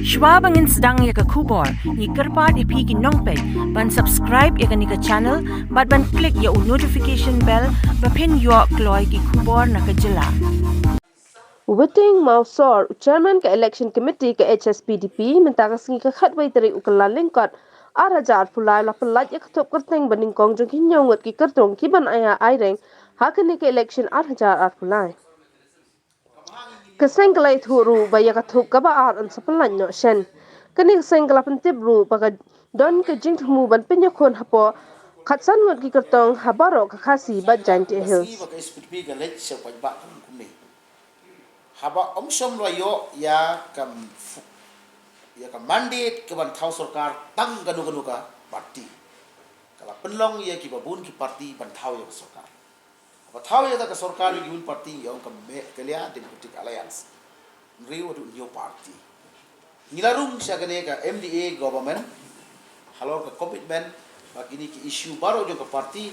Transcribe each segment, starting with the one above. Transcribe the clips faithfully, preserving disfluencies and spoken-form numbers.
Shwa ba ngin sdang ïa ka khubor, ngi kyrpad ïa phi ki nongpeit ban subscribe ïa kane ka channel bad ban click ïa u notification bell ba phin ïoh kloi ki khubor na ka jylla. Witing Mawsor, u chairman ka election committee ka H S P D P, mynta ka sngi ka khatwei tarik u Kyllalyngkot, ar hajar arphew lai, la pyllait ïa ka thup kyrteng ba nyngkong jong ki hynñiew ngut ki kyrtong ki ban ïa aireng ha kane ka election ar hajar arphew lai. Ka seng ka la ïathuh ruh ba ïa ka thup kaba ar yn sa pyllait noh shen. Kane ka seng ka la pyntip ruh ba ka don ka jingthmu ban pynïakhun hapoh khatsan ngut ki kyrtong ha baroh ka Khasi bad Jaintia Hills. Ka S P D P ka leit sha paidbah kumne. Haba ym shym la ïoh ïa ka, ïa ka mandate ka ban thaw sorkar tang kano kano ka party, ka la pynlong ïa kiba bun ki party ban thaw ïa ka sorkar. Haba thaw ïa ka sorkar ïa ki bun party, ïa ong ka Meghalaya Democratic Alliance, hynriew haduh hynñiew party. Ngi la rung sha kane ka M D A government halor ka commitment ba kine ki issue baroh jong ka party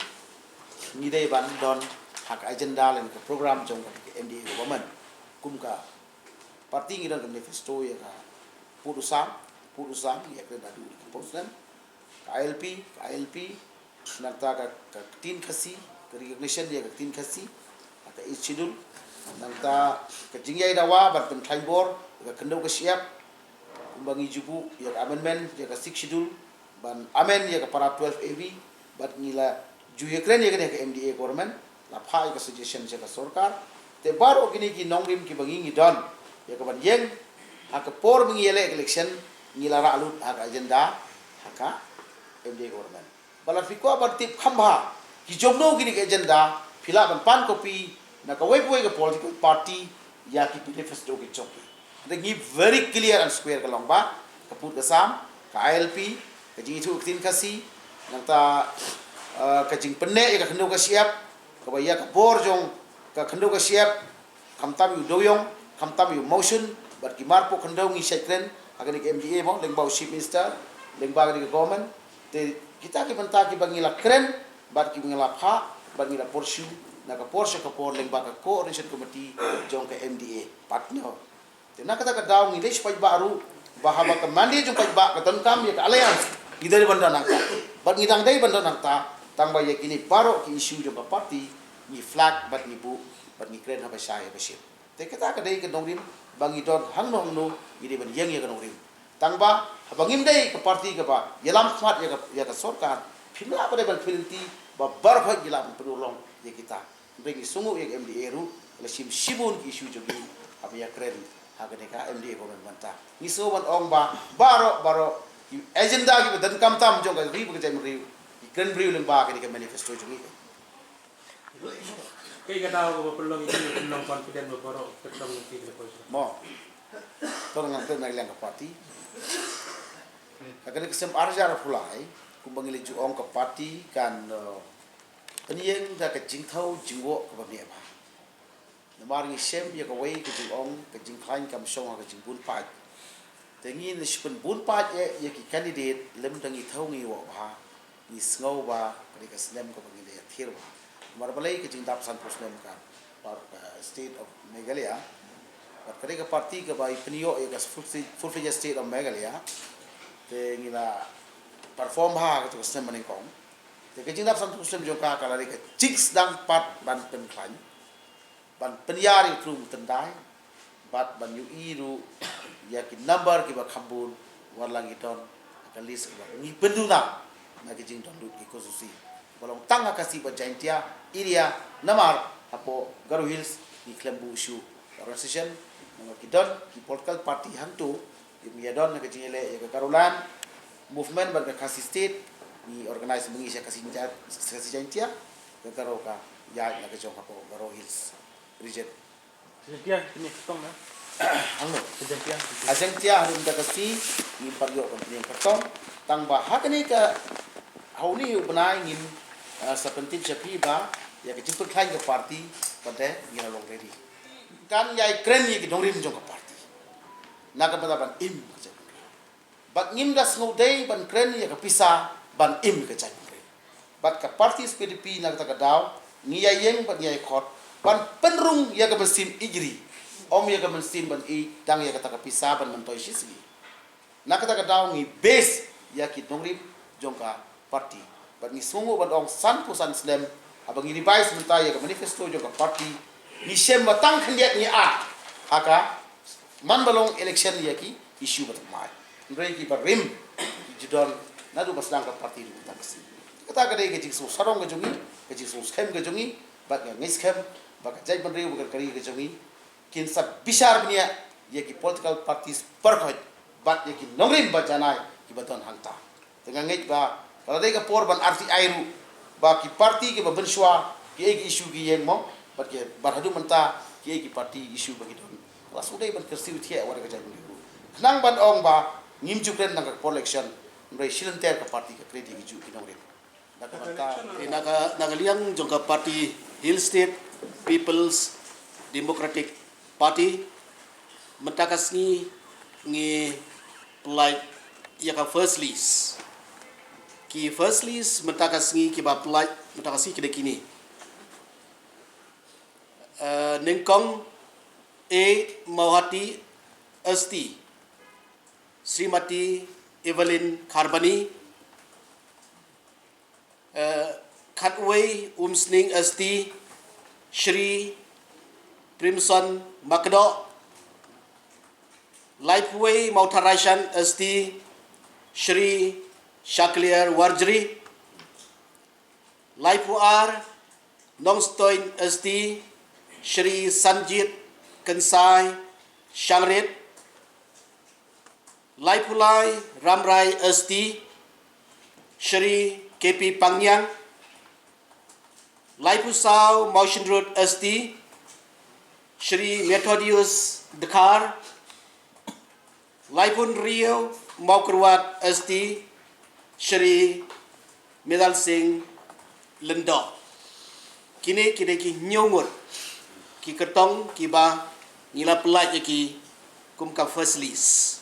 ngi dei ban don ha ka agenda lane ka program jong ka M D A government. Kum ka party ngi don ka manifesto ïa ka pud u sam, pud u sam ïa ka naduh ka Constitution, ka I L P, ka I L P, nangta ka, ka ktien Khasi, ka recognition ïa ka ktien Khasi ha ka Eighth Schedule, nangta ka jingïaid dawa ban pynkhlaiñ bor ïa ka khyndew ka shyiap, kumba ngi ju buh ïa ka amendment ïa ka Sixth Schedule ban amend ïa ka para twelve A B, bad ngi la ju ïakren ïa kane ha ka M D A government, la phah ïa ka suggestion sha ka sorkar. Te baroh kine ki nongrim kiba ngi ngi don ïa ka ban ïeng ha ka por ba ngi ïaleh ka election, ngi la rah lut ha ka agenda ha ka M D A government. Ba lada phi kwah ban tip kham bha ki jong no kine ki agenda, phi lah ban pan copy na kawei pa kawei ka political party ïa ki manifesto ki jong ki. Hynrei ngi very clear and square ka long ba ka pud ka sam, ka I L P, ka jingithuh ka ktien Khasi, nangta, eh, ka jingpynneh ïa ka khyndew ka shyiap, kaba ïa ka bor jong ka khyndew ka shyiap, khamtam ïa u dewïong, khamtam ïa u mawshun, bad ki marpoh khyndew ngi shait kren ha kane ka M D A mo, lyngba u Chief Minister, lyngba kane ka government. Te kita ki bynta kiba ngi la kren bad kiba ngi la phah bad ngi la pursue na ka por sha ka por lyngba ka coordination committee jong ka M D A partner. Te na kata ka daw ngi leit sha paidbah ruh ba haba ka mandate jong paidbah ka donkam ïa ka alliance, ngi dei ban don nangta bad ngi dang dei ban don nangta, tang ba ïa kine baroh ki issue jong ka party ngi flag bad ngi buh bad ngi kren haba shai haba shit. Te kata ka dei ka nongrim ba ngi don hangno hangno ngi dei ban ïeng ïa ka nongrim. Tang ba haba ngim dei ka party kaba ïalam khmat ïa ka, ïa ka sorkar, phim lah ba dei ban pynlynti ba baroh ngi lah ban pynurlong ïa kita. Hynrei ngi sngew ïa ka M D A ruh la shim shibun ki issue jong ngi haba ïakren ha kane ka M D A government mynta. Ngi sngew ban ong ba baroh baroh ki agenda kiba donkam tam jong ka ri bad ka jaitbynriew ki kren briew lyngba kane ka manifesto jong ngi. Kaei ka daw kaba pynlong ïa ki, pynlong confident ba baroh ki kyrtong ki la poi sha. Mo. To ngan pynlong ïa ka party. Ka kane ka sem ar hajar arphew lai, kumba ngi la ju ong ka party kan, eh, pynïeng da ka jingthaw jingwoh kaba mih bha. Namar ngi shem ïa kawei ka jingong, ka jingkhlaiñ kam shong ha ka jingbun paid. Te ngin sa pynbun paid ïa, ïa ki candidate lymda ngi thaw ngi woh bha, ngi sngew ba ka dei ka snem kaba ngi la ïathir bha. Namar balei ka jingdap sanphew snem ka par ka state of Meghalaya. Bad ka dei ka party kaba i pynïoh ïa ka full, full-fledged state of Meghalaya. Te ngi la perform bha ha kato ka snem banyngkong. Te ka jingdap sanphew snem jong ka ka la dei ka jingsdang pat ban pynkhlaiñ, ban pynïar ïa u trum u tyndai, bad ban ïohi ruh ïa ki number kiba kham bun, wat la ngi don ha ka list kaba ngi pynduna na ki jingdon lut ki constituency ba long tang ha Khasi bad Jaintia area, namar hapoh Garo Hills ngi khlem buh shuh organization, namar ki don ki political party hangto kiba ngi ïadon ha ka jingïaleh ïa ka Garoland movement bad ka Khasi State, ngi organize ma ngi sha Khasi Jaintia, ka Garo ka ïaid na ka jong hapoh Garo Hills region. Jaintia, pynïaid kyrtong na? Hangno? Jaintia. Ha Jaintia haduh mynta ka sngi ngim pat ïoh ban pynïaid kyrtong. Tang ba ha kane ka, ha une u bnai ngin, ah, sa pyntip sha phi ba ïa ka jingpynkhlaiñ ka party pat de ngi la long ready. Kan ïai kren ïa ki nongrim jong ka party na ka bynta ban im ka jaitbynriew. Bad ngim da sngew dei ban kren ïa ka pisa ban im ka jaitbynriew. Bad ka party S P D P na kata ka daw ngi ïa ïeng bad ngi ïa khot ban pynrung ïa ka mynsiem ïeit ri, ym ïa ka mynsiem ban ïeit tang ïa kata ka pisa ban myntoi shisngi. Na kata ka daw ngi base ïa ki nongrim jong ka party. Bad ngi sngewnguh ban ong sanphew san snem, haba ngi revise mynta ïa ka manifesto jong ka party, ngi shem ba tang khyndiat ngi ap ha ka man ba long election ïa ki issue ba thymmai. Hynrei ki barim ki ju don naduh ba sdang ka party ruh tang ka sngi. Kata ka dei ka jingsngew sarong ka jong ngi, ka jingsngew skhem ka jong ngi, bad nga ngeit skhem ba ka jaitbynriew bad ka ri ka jong ngi kin sa bishar bniah ïa ki political parties baroh bad ïa ki nongrim ba janai kiba don hangta. Te nga ngeit ba ka la dei ka por ban arthiai ruh ba ki party kiba mynshuwa kiei ki issue ki ïeng mo, bad ki ba haduh mynta kiei ki party issue ba ki don. La shu dei ban kyrsiew thiah wat ka jaitbynriew ruh. Khnang ban ong ba ngim ju kren tang ka por election, hynrei shilynter ka party ka kren ïa ki juh ki nongrim. Na ka bynta, eh, na ka, na ka liang jong ka party Hill State People's Democratic Party, mynta ka sngi ngi pynlait ïa ka first list. Ki first list mynta ka sngi kiba pynlait mynta ka sngi ki dei kine. Eh, nyngkong A Mawhati S T, Srimati Evelyn Kharbani, eh, khatwei Umsning S T, Shri Primson Makdoh, laiphew wei Mawtharashan S T, Shri Shakliar Warjri, laiphew ar Nongstoiñ S T, Shri Sanjit Kynsai Shangrit, laiphew lai Ramrai S T, Shri K P Pangniang, laiphew saw Mawshynrut S T, Shri Methodius Dkhar, laiphew hynriew Mawkyrwat S T, Shri Medal Singh Lyngdoh. Kine, kine ki hynñiew ngut ki kyrtong kiba ngi la pynlait ïa ki kum ka first list.